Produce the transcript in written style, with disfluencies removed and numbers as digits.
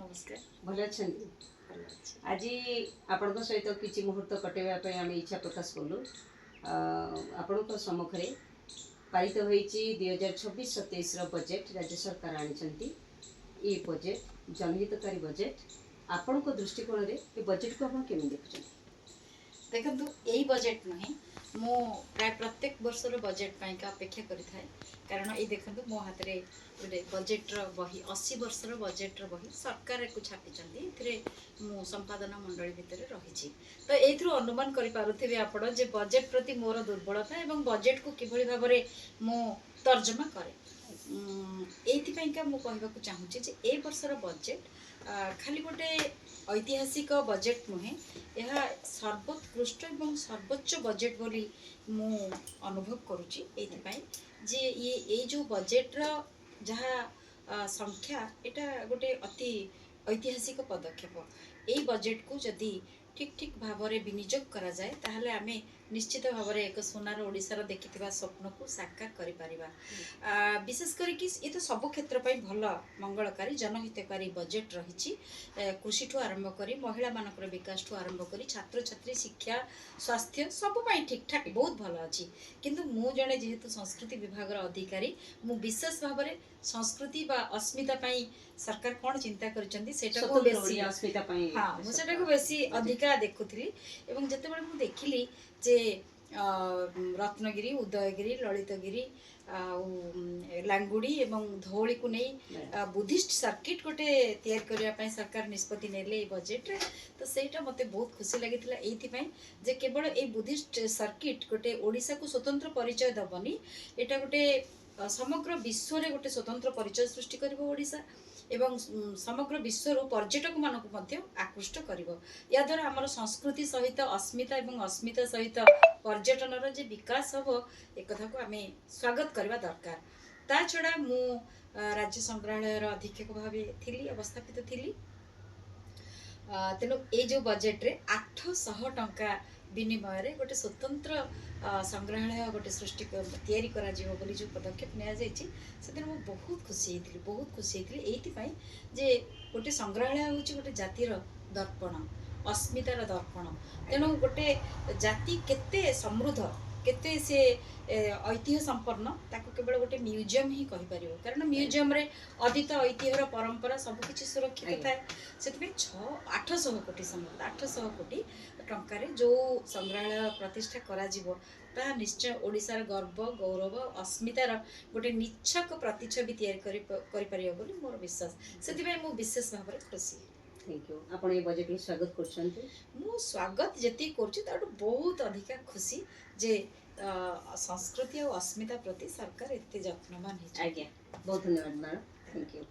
ନମସ୍କାର। ଭଲ ଅଛନ୍ତି? ଭଲ ଅଛି। ଆଜି ଆପଣଙ୍କ ସହିତ କିଛି ମୁହୂର୍ତ୍ତ କଟାଇବା ପାଇଁ ଆମେ ଇଚ୍ଛା ପ୍ରକାଶ କଲୁ। ଆପଣଙ୍କ ସମ୍ମୁଖରେ ପାରିତ ହୋଇଛି 2026-27ର ବଜେଟ୍। ରାଜ୍ୟ ସରକାର ଆଣିଛନ୍ତି ଏ ବଜେଟ୍, ଜନହିତକାରୀ ବଜେଟ୍। ଆପଣଙ୍କ ଦୃଷ୍ଟିକୋଣରେ ଏ ବଜେଟ୍କୁ ଆପଣ କେମିତି ଦେଖୁଛନ୍ତି? ଦେଖନ୍ତୁ, ଏଇ ବଜେଟ୍ ନୁହେଁ, ମୁଁ ପ୍ରାୟ ପ୍ରତ୍ୟେକ ବର୍ଷର ବଜେଟ୍ ପାଇଁକା ଅପେକ୍ଷା କରିଥାଏ। କାରଣ ଏଇ ଦେଖନ୍ତୁ, ମୋ ହାତରେ ଗୋଟେ ବଜେଟ୍ର ବହି, 80 ବର୍ଷର ବଜେଟ୍ର ବହି ସରକାର ଏକୁ ଛାପିଛନ୍ତି। ଏଥିରେ ମୁଁ ସମ୍ପାଦନା ମଣ୍ଡଳୀ ଭିତରେ ରହିଛି। ତ ଏଇଥିରୁ ଅନୁମାନ କରିପାରୁଥିବେ ଆପଣ ଯେ ବଜେଟ୍ ପ୍ରତି ମୋର ଦୁର୍ବଳତା ଏବଂ ବଜେଟ୍କୁ କିଭଳି ଭାବରେ ମୁଁ ତର୍ଜମା କରେ। ଏଇଥିପାଇଁକା ମୁଁ କହିବାକୁ ଚାହୁଁଛି ଯେ ଏ ବର୍ଷର ବଜେଟ୍ ଖାଲି ଗୋଟେ ଐତିହାସିକ ବଜେଟ୍ ନୁହେଁ, ଏହା ସର୍ବୋତ୍କୃଷ୍ଟ ଏବଂ ସର୍ବୋଚ୍ଚ ବଜେଟ୍ ବୋଲି ମୁଁ ଅନୁଭବ କରୁଛି। ଏଇଥିପାଇଁ ଯେ ଇଏ ଏଇ ଯେଉଁ ବଜେଟ୍ର ଯାହା ସଂଖ୍ୟା, ଏଇଟା ଗୋଟେ ଅତି ଐତିହାସିକ ପଦକ୍ଷେପ। ଏଇ ବଜେଟ୍କୁ ଯଦି ଠିକ୍ ଠିକ୍ ଭାବରେ ବିନିଯୋଗ କରାଯାଏ, ତାହେଲେ ଆମେ ନିଶ୍ଚିତ ଭାବରେ ଏକ ସୁନାର ଓଡ଼ିଶାର ଦେଖିଥିବା ସ୍ୱପ୍ନକୁ ସାକାର କରିପାରିବା। ବିଶେଷ କରିକି ଏ ତ ସବୁ କ୍ଷେତ୍ର ପାଇଁ ଭଲ, ମଙ୍ଗଳକାରୀ, ଜନହିତକାରୀ ବଜେଟ୍ ରହିଛି। କୃଷିଠୁ ଆରମ୍ଭ କରି, ମହିଳାମାନଙ୍କର ବିକାଶଠୁ ଆରମ୍ଭ କରି, ଛାତ୍ରଛାତ୍ରୀ, ଶିକ୍ଷା, ସ୍ୱାସ୍ଥ୍ୟ, ସବୁ ପାଇଁ ଠିକ୍ଠାକ୍ ବହୁତ ଭଲ ଅଛି। କିନ୍ତୁ ମୁଁ ଜଣେ ଯେହେତୁ ସଂସ୍କୃତି ବିଭାଗର ଅଧିକାରୀ, ମୁଁ ବିଶେଷ ଭାବରେ ସଂସ୍କୃତି ବା ଅସ୍ମିତା ପାଇଁ ସରକାର କ'ଣ ଚିନ୍ତା କରିଛନ୍ତି, ସେଇଟାକୁ ସ୍ୱତନ୍ତ୍ର ବେଶୀ ଓଡ଼ିଆ ଅସ୍ମିତା ପାଇଁ। ହଁ, ମୁଁ ସେଟାକୁ ବେଶୀ ଅଧିକା ଦେଖୁଥିଲି। ଏବଂ ଯେତେବେଳେ ମୁଁ ଦେଖିଲି ଯେ ରତ୍ନଗିରି, ଉଦୟଗିରି, ଲଳିତଗିରି ଆଉ ଲାଙ୍ଗୁଡ଼ି ଏବଂ ଧଉଳିକୁ ନେଇ ବୁଦ୍ଧିଷ୍ଟ ସର୍କିଟ୍ ଗୋଟେ ତିଆରି କରିବା ପାଇଁ ସରକାର ନିଷ୍ପତ୍ତି ନେଲେ ଏଇ ବଜେଟ୍ରେ, ତ ସେଇଟା ମୋତେ ବହୁତ ଖୁସି ଲାଗିଥିଲା। ଏଇଥିପାଇଁ ଯେ କେବଳ ଏଇ ବୁଦ୍ଧିଷ୍ଟ ସର୍କିଟ୍ ଗୋଟେ ଓଡ଼ିଶାକୁ ସ୍ୱତନ୍ତ୍ର ପରିଚୟ ଦେବନି, ଏଇଟା ଗୋଟେ ସମଗ୍ର ବିଶ୍ୱରେ ଗୋଟେ ସ୍ୱତନ୍ତ୍ର ପରିଚୟ ସୃଷ୍ଟି କରିବ ଓଡ଼ିଶା ଏବଂ ସମଗ୍ର ବିଶ୍ୱରୁ ପର୍ଯ୍ୟଟକମାନଙ୍କୁ ମଧ୍ୟ ଆକୃଷ୍ଟ କରିବ। ଏହାଦ୍ୱାରା ଆମର ସଂସ୍କୃତି ସହିତ ଅସ୍ମିତା ଏବଂ ଅସ୍ମିତା ସହିତ ପର୍ଯ୍ୟଟନର ଯେ ବିକାଶ ହେବ, ଏକଥାକୁ ଆମେ ସ୍ୱାଗତ କରିବା ଦରକାର। ତା ଛଡ଼ା ମୁଁ ରାଜ୍ୟ ସଂଗ୍ରହାଳୟର ଅଧୀକ୍ଷକ ଭାବେ ଥିଲି, ଅବସ୍ଥାପିତ ଥିଲି। ତେଣୁ ଏଇ ଯେଉଁ ବଜେଟ୍ରେ 800 ଟଙ୍କା ବିନିମୟରେ ଗୋଟେ ସ୍ୱତନ୍ତ୍ର ସଂଗ୍ରହାଳୟ ଗୋଟେ ସୃଷ୍ଟି ତିଆରି କରାଯିବ ବୋଲି ଯେଉଁ ପଦକ୍ଷେପ ନିଆଯାଇଛି, ସେଥିରେ ମୁଁ ବହୁତ ଖୁସି ହେଇଥିଲି। ବହୁତ ଖୁସି ହେଇଥିଲି ଏଇଥିପାଇଁ ଯେ ଗୋଟେ ସଂଗ୍ରହାଳୟ ହେଉଛି ଗୋଟେ ଜାତିର ଦର୍ପଣ, ଅସ୍ମିତାର ଦର୍ପଣ। ତେଣୁ ଗୋଟେ ଜାତି କେତେ ସମୃଦ୍ଧ, କେତେ ସେ ଐତିହ୍ୟ ସମ୍ପନ୍ନ, ତାକୁ କେବଳ ଗୋଟେ ମ୍ୟୁଜିୟମ୍ ହିଁ କହିପାରିବ। କାରଣ ମ୍ୟୁଜିୟମ୍ରେ ଅତୀତ ଐତିହ୍ୟର ପରମ୍ପରା ସବୁକିଛି ସୁରକ୍ଷିତ ଥାଏ। ସେଥିପାଇଁ 800 କୋଟି, ସମ୍ଭବତଃ 800 କୋଟି ଟଙ୍କାରେ ଯେଉଁ ସଂଗ୍ରହାଳୟ ପ୍ରତିଷ୍ଠା କରାଯିବ, ତାହା ନିଶ୍ଚୟ ଓଡ଼ିଶାର ଗର୍ବ, ଗୌରବ, ଅସ୍ମିତାର ଗୋଟେ ନିଚ୍ଛକ ପ୍ରତିଛବି ତିଆରି କରିପାରିବ ବୋଲି ମୋର ବିଶ୍ୱାସ। ସେଥିପାଇଁ ମୁଁ ବିଶେଷ ଭାବରେ ଖୁସି। Thank you. ଆପଣ ଏ ବଜେଟ୍କୁ ସ୍ୱାଗତ କରୁଛନ୍ତି? ମୁଁ ସ୍ୱାଗତ ଯେତିକି କରୁଛି, ତାଠୁ ବହୁତ ଅଧିକା ଖୁସି ଯେ ସଂସ୍କୃତି ଆଉ ଅସ୍ମିତା ପ୍ରତି ସରକାର ଏତେ ଯତ୍ନବାନ ହେଇଛନ୍ତି। ଆଜ୍ଞା, ବହୁତ ଧନ୍ୟବାଦ ମ୍ୟାଡ଼ାମ୍। Thank you.